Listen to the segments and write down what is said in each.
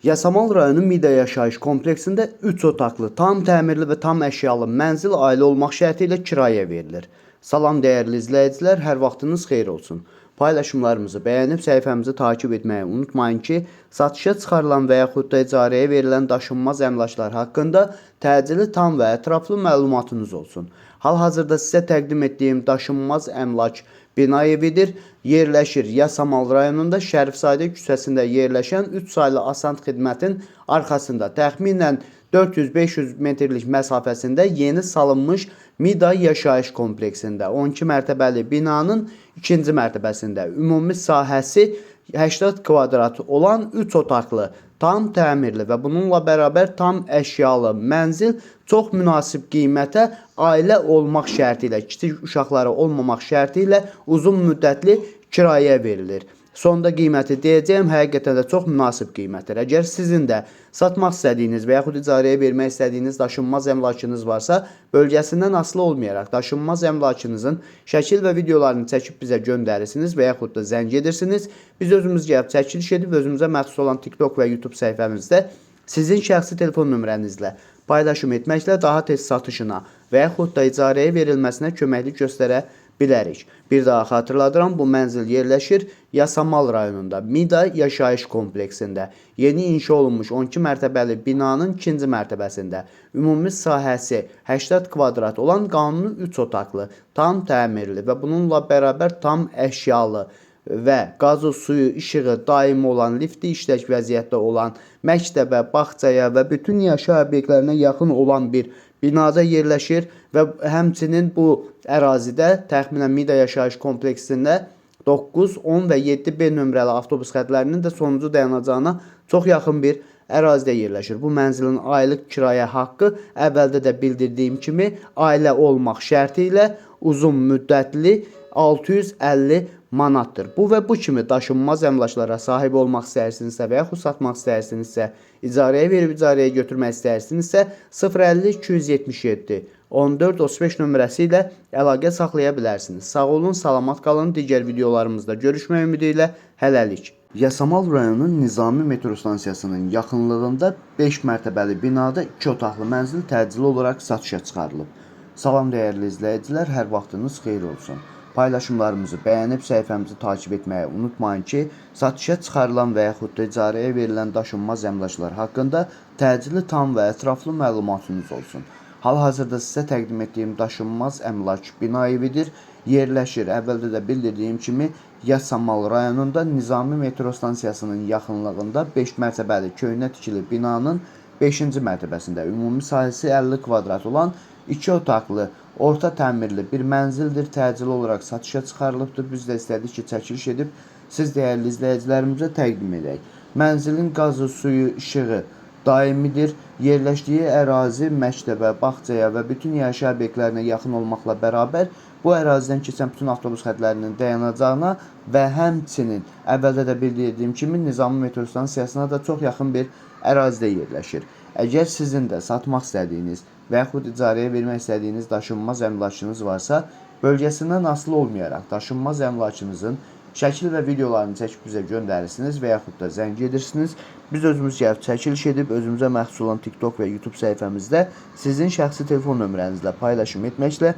Yasamal rayonu Mida yaşayış kompleksində 3 otaqlı, tam təmirli və tam əşyalı mənzil ailə olmaq şərti ilə kirayə verilir. Salam dəyərli izləyicilər, hər vaxtınız xeyir olsun. Paylaşımlarımızı bəyənib səhifəmizi takip etməyi unutmayın ki, satışa çıxarılan və yaxud da icarəyə verilən daşınmaz əmlaklar haqqında təcili, tam və ətraflı məlumatınız olsun. Hal-hazırda sizə təqdim etdiyim daşınmaz əmlak bina evidir. Yerləşir Yasamal rayonunda Şərifzadə küçəsində yerləşən 3 saylı asant xidmətin arxasında təxminən 400-500 metrlik məsafəsində yeni salınmış Mida yaşayış kompleksində 12 mərtəbəli binanın ikinci mərtəbəsində ümumi sahəsi 80 kvadrat olan 3 otaqlı, tam təmirli və bununla bərabər tam əşyalı mənzil çox münasib qiymətə ailə olmaq şərti ilə, kiçik uşaqları olmamaq şərti ilə uzun müddətli kirayə verilir. Sonda qiyməti deyəcəyəm, həqiqətən də çox münasib qiymətdir. Əgər sizin də satmaq istədiyiniz və yaxud icarəyə vermək istədiyiniz daşınmaz əmlakınız varsa, bölgəsindən asılı olmayaraq daşınmaz əmlakınızın şəkil və videolarını çəkib bizə göndərirsiniz və yaxud da zəng edirsiniz. Biz özümüz gəlib çəkiliş edib özümüzə məxsus olan TikTok və YouTube səhifəmizdə sizin şəxsi telefon nömrənizlə paylaşım etməklə daha tez satışına və yaxud da icarəyə verilməsinə köməklik göstərə bilərik. Bir daha xatırladıram, bu mənzil yerləşir Yasamal rayonunda, Mida yaşayış kompleksində. Yeni inşa olunmuş 12 mərtəbəli binanın ikinci mərtəbəsində. Ümumi sahəsi 80 kvadrat olan qanuni 3 otaqlı, tam təmirli və bununla bərabər tam əşyalı və qazı, suyu, işığı daimi olan, lifti işlək vəziyyətdə olan, məktəbə, bağçaya və bütün yaşayış obyektlərinə yaxın olan bir binada yerləşir və həmçinin bu ərazidə təxminən Mida yaşayış kompleksində 9, 10 və 7B nömrəli avtobus xətlərinin də sonuncu dayanacağına çox yaxın bir ərazidə yerləşir. Bu mənzilin aylıq kirayə haqqı əvvəldə də bildirdiyim kimi ailə olmaq şərti ilə uzun müddətli 650 manatdır. Bu və bu kimi daşınmaz əmlaklara sahib olmaq istəyirsinizsə və yaxud satmaq istəyirsinizsə, icarəyə verib icarəyə götürmək istəyirsinizsə 050 277 14 35 nömrəsi ilə əlaqə saxlaya bilərsiniz. Sağ olun, salamat qalın. Digər videolarımızda görüşmək ümidi ilə hələlik. Yasamal rayonunun Nizami metro stansiyasının yaxınlığında 5 mərtəbəli binada 2 otaqlı mənzil təcili olaraq satışa çıxarılıb. Salam dəyərli izləyicilər, hər vaxtınız xeyir olsun. Paylaşımlarımızı bəyənib səhifəmizi takip etməyi unutmayın ki, satışa çıxarılan və yaxud da icarəyə verilən daşınmaz əmlaklar haqqında təcili, tam və ətraflı məlumatınız olsun. Hal-hazırda sizə təqdim etdiyim daşınmaz əmlak bina evidir. Yerləşir əvvəldə də bildirdiyim kimi Yasamal rayonunda Nizami metro stansiyasının yaxınlığında 5 mərtəbəli köhnə tikili binanın 5-ci mərtəbəsində ümumi sahəsi 50 kvadrat olan 2 otaqlı, orta təmirli bir mənzildir. Təcili olaraq satışa çıxarılıbdır. Biz də istədik ki, çəkiliş edib siz dəyərli izləyicilərimizə təqdim edək. Mənzilin qazı, suyu, işığı daimidir. Yerləşdiyi ərazi məktəbə, bağçaya və bütün yaşayış obyektlərinə yaxın olmaqla bərabər bu ərazidən keçən bütün avtobus xətlərinin dayanacağına və həmçinin əvvəldə də bildirdiyim kimi Nizami metro stansiyasına da çox yaxın bir ərazidə yerləşir. Əgər sizin də satmaq istədiyiniz və yaxud icarəyə vermək istədiyiniz daşınmaz əmlakınız varsa, bölgəsindən asılı olmayaraq daşınmaz əmlakınızın şəkil və videolarını çəkib bizə göndərirsiniz və yaxud da zəng edirsiniz. Biz özümüz gəlib çəkiliş edib özümüzə məxsus olan TikTok və YouTube səhifəmizdə sizin şəxsi telefon nömrənizlə paylaşım etməklə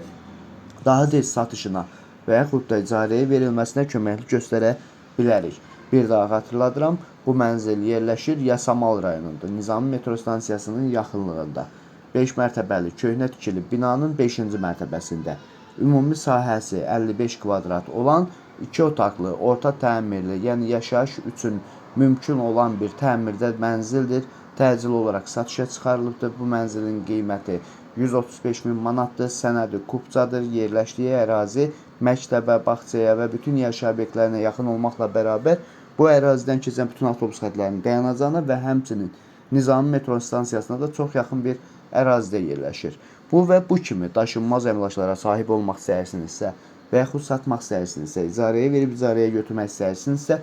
daha tez satışına və yaxud da icarəyə verilməsinə köməklik göstərə bilərik. Bir daha xatırladıram, bu mənzil yerləşir Yasamal rayonunda, Nizami metro stansiyasının yaxınlığında. 5 mərtəbəli köhnə tikili binanın 5-ci mərtəbəsində. Ümumi sahəsi 55 kvadrat olan 2 otaqlı, orta təmirli, yəni yaşayış üçün mümkün olan bir təmirdə mənzildir. Təcili olaraq satışa çıxarılıbdır. Bu mənzilin qiyməti 135 min manatdır. Sənədi kupçadır. Yerləşdiyi ərazi məktəbə, bağçaya və bütün yaşayış obyektlərinə yaxın olmaqla bərabər bu ərazidən keçən bütün avtobus xətlərinin dayanacağına və həmçinin Nizami metro stansiyasına da çox yaxın bir ərazidə yerləşir. Bu və bu kimi daşınmaz əmlaklara sahib olmaq istəyirsinizsə və yaxud satmaq istəyirsinizsə, icarəyə verib icarəyə götürmək istəyirsinizsə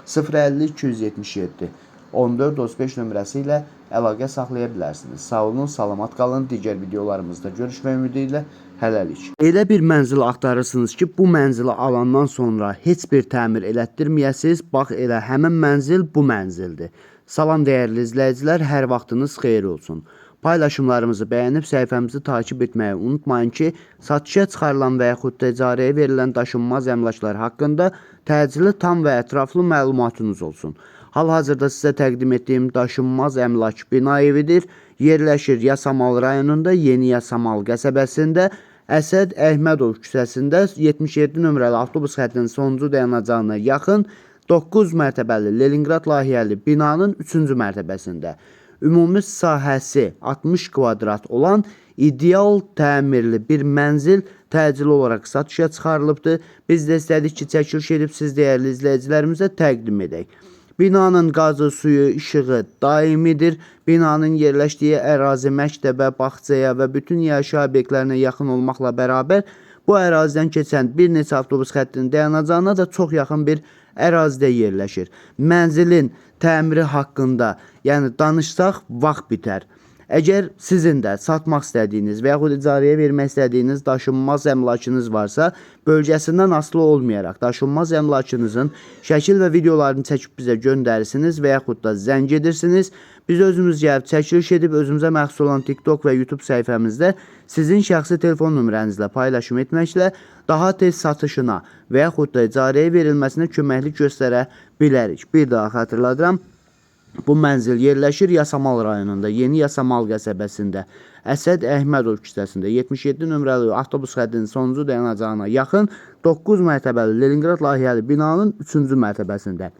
050 277 14 35 nömrəsi ilə əlaqə saxlaya bilərsiniz. Sağ olun, salamat qalın. Digər videolarımızda görüşmək ümidi ilə hələlik. Elə bir mənzil axtarırsınız ki, bu mənzili alandan sonra heç bir təmir elətdirməyəsiniz. Bax elə həmin mənzil bu mənzildir. Salam dəyərli izləyicilər, hər vaxtınız xeyir olsun. Paylaşımlarımızı bəyənib səhifəmizi takip etməyi unutmayın ki, satışa çıxarılan və yaxud da icarəyə verilən daşınmaz əmlaklar haqqında təcili, tam və ətraflı məlumatınız olsun. Hal-hazırda sizə təqdim etdiyim daşınmaz əmlak bina evidir. Yerləşir Yasamal rayonunda, Yeni Yasamal qəsəbəsində, Əsəd Əhmədov küçəsində 77 nömrəli avtobus xəttinin sonuncu dayanacağına yaxın 9 mərtəbəli Leninqrad layihəli binanın 3-cü mərtəbəsində. Ümumi sahəsi 60 kvadrat olan ideal təmirli bir mənzil təcili olaraq satışa çıxarılıbdır. Biz də istədik ki, çəkiliş edib siz dəyərli izləyicilərimizə təqdim edək. Binanın qazı, suyu, işığı daimidir. Binanın yerləşdiyi ərazi məktəbə, bağçaya və bütün yaşayış obyektlərinə yaxın olmaqla bərabər bu ərazidən keçən bir neçə avtobus xəttinin dayanacağına da çox yaxın bir ərazidə yerləşir. Mənzilin təmiri haqqında, yəni danışsaq vaxt bitər. Əgər sizin də satmaq istədiyiniz və yaxud icarəyə vermək istədiyiniz daşınmaz əmlakınız varsa, bölgəsindən asılı olmayaraq daşınmaz əmlakınızın şəkil və videolarını çəkib bizə göndərirsiniz və yaxud da zəng edirsiniz. Biz özümüz gəlib çəkiliş edib özümüzə məxsus olan TikTok və YouTube səhifəmizdə sizin şəxsi telefon nömrənizlə paylaşım etməklə daha tez satışına və yaxud da icarəyə verilməsinə köməklik göstərə bilərik. Bir daha xatırladıram. Bu mənzil yerləşir Yasamal rayonunda, Yeni Yasamal qəsəbəsində, Əsəd Əhmədov küçəsində, 77 nömrəli avtobus xəttinin sonuncu dayanacağına yaxın 9 mərtəbəli Leninqrad layihəli binanın 3-cü mərtəbəsində.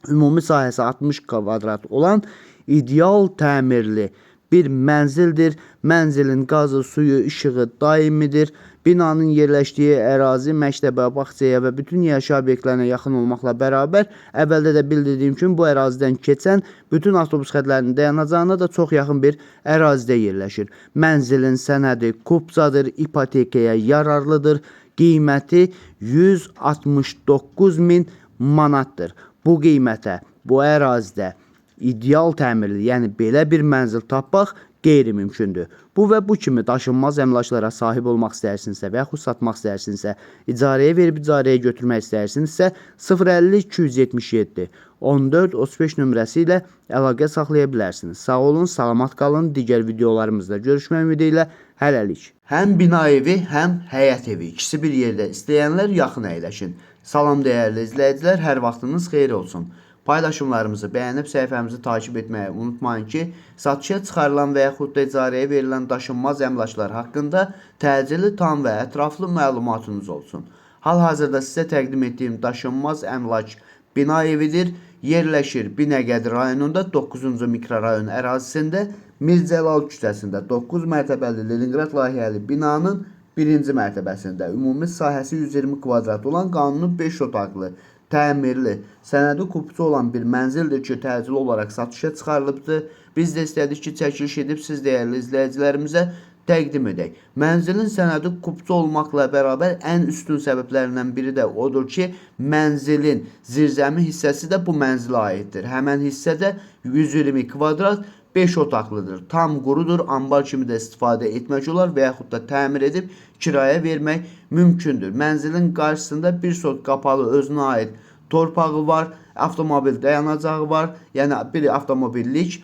Ümumi sahəsi 60 kvadrat olan ideal təmirli bir mənzildir. Mənzilin qazı, suyu, işığı daimidir. Binanın yerləşdiyi ərazi məktəbə, bağçaya və bütün yaşayış obyektlərinə yaxın olmaqla bərabər, əvvəldə də bildirdiyim kimi bu ərazidən keçən bütün avtobus xətlərinin dayanacağına da çox yaxın bir ərazidə yerləşir. Mənzilin sənədi kupçadır, ipotekaya yararlıdır. Qiyməti 169 min manatdır. Bu qiymətə, bu ərazidə ideal təmirli, yəni belə bir mənzil tapmaq qeyri-mümkündür. Bu və bu kimi daşınmaz əmlaklara sahib olmaq istəyirsinizsə və yaxud satmaq istəyirsinizsə, icarəyə verib icarəyə götürmək istəyirsinizsə 050 277 14 35 nömrəsi ilə əlaqə saxlaya bilərsiniz. Sağ olun, salamat qalın. Digər videolarımızda görüşmək ümidi ilə hələlik. Həm bina evi, həm həyət evi ikisi bir yerdə istəyənlər yaxın əyləşin. Salam dəyərli izləyicilər, hər vaxtınız xeyir olsun. Paylaşımlarımızı bəyənib səhifəmizi takip etməyi unutmayın ki, satışa çıxarılan və yaxud da icarəyə verilən daşınmaz əmlaklar haqqında təcili, tam və ətraflı məlumatınız olsun. Hal-hazırda sizə təqdim etdiyim daşınmaz əmlak bina evidir. Yerləşir Binəqədi rayonunda 9-cu mikrorayon ərazisində Mirzəlal küçəsində 9 mərtəbəli Leninqrad layihəli binanın 1-ci mərtəbəsində ümumi sahəsi 120 kvadrat olan qanuni 5 otaqlı, təmirli, sənədi kupçu olan bir mənzildir ki, təcili olaraq satışa çıxarılıbdır. Biz də istədik ki, çəkiliş edib siz dəyərli izləyicilərimizə təqdim edək. Mənzilin sənədi kupçu olmaqla bərabər ən üstün səbəblərindən biri də odur ki, mənzilin zirzəmi hissəsi də bu mənzilə aiddir. Həmən hissədə 120 kvadrat 5 otaqlıdır. Tam qurudur. Anbar kimi də istifadə etmək olar və yaxud da təmir edib kirayə vermək mümkündür. Mənzilin qarşısında bir sot qapalı özünə aid torpağı var, avtomobil dayanacağı var. Yəni bir avtomobillik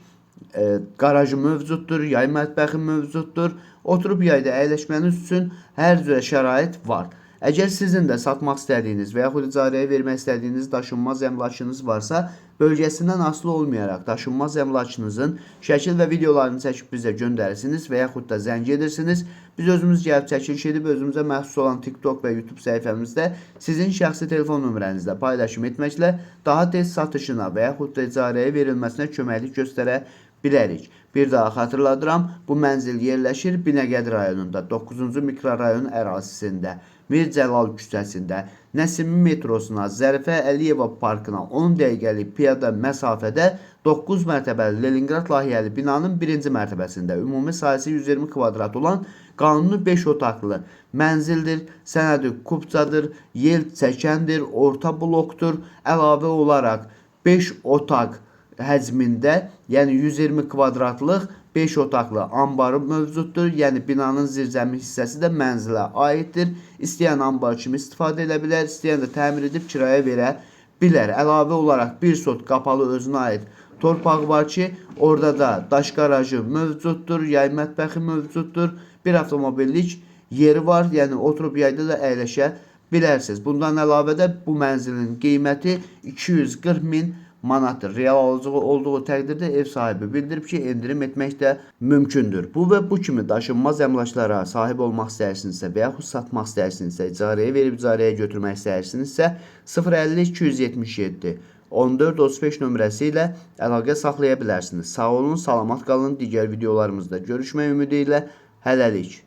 qarajı mövcuddur, yay mətbəxi mövcuddur. Oturub yayda əyləşməniz üçün hər cürə şərait var. Əgər sizin də satmaq istədiyiniz və yaxud icarəyə vermək istədiyiniz daşınmaz əmlakınız varsa, bölgəsindən asılı olmayaraq daşınmaz əmlakınızın şəkil və videolarını çəkib bizə göndərirsiniz və yaxud da zəng edirsiniz. Biz özümüz gəlib çəkiliş edib özümüzə məxsus olan TikTok və YouTube səhifəmizdə sizin şəxsi telefon nömrənizlə paylaşım etməklə daha tez satışına və yaxud da icarəyə verilməsinə köməklik göstərə bilərik. Bir daha xatırladıram, bu mənzil yerləşir Binəqədi rayonunda, 9-cu mikrorayon ərazisində, Mir Cəlal küçəsində, Nəsimi metrosuna, Zərifə Əliyeva parkına 10 dəqiqəlik piyada məsafədə 9 mərtəbəli Leninqrad layihəli binanın 1-ci mərtəbəsində ümumi sahəsi 120 kvadrat olan qanuni 5 otaqlı mənzildir. Sənədi kupçadır, yel çəkəndir, orta blokdur. Əlavə olaraq 5 otaq həcmində, yəni 120 kvadratlıq 5 otaqlı anbarı mövcuddur. Yəni binanın zirzəmi hissəsi də mənzilə aiddir. İstəyən anbar kimi istifadə edə bilər, istəyən də təmir edib kirayə verə bilər. Əlavə olaraq bir sot qapalı özünə aid Torpağı var ki, orada da daş qarajı mövcuddur, yay mətbəxi mövcuddur. Bir avtomobillik yeri var, yəni oturub yayda da əyləşə bilərsiniz. Bundan əlavə də bu mənzilin qiyməti 240 min manatdır. Real alıcı olduğu təqdirdə ev sahibi bildirib ki, endirim etmək də mümkündür. Bu və bu kimi daşınmaz əmlaklara sahib olmaq istəyirsinizsə və yaxud satmaq istəyirsinizsə, icarəyə verib icarəyə götürmək istəyirsinizsə 050 277 14 35 nömrəsi ilə əlaqə saxlaya bilərsiniz. Sağ olun, salamat qalın. Digər videolarımızda görüşmək ümidi ilə hələlik.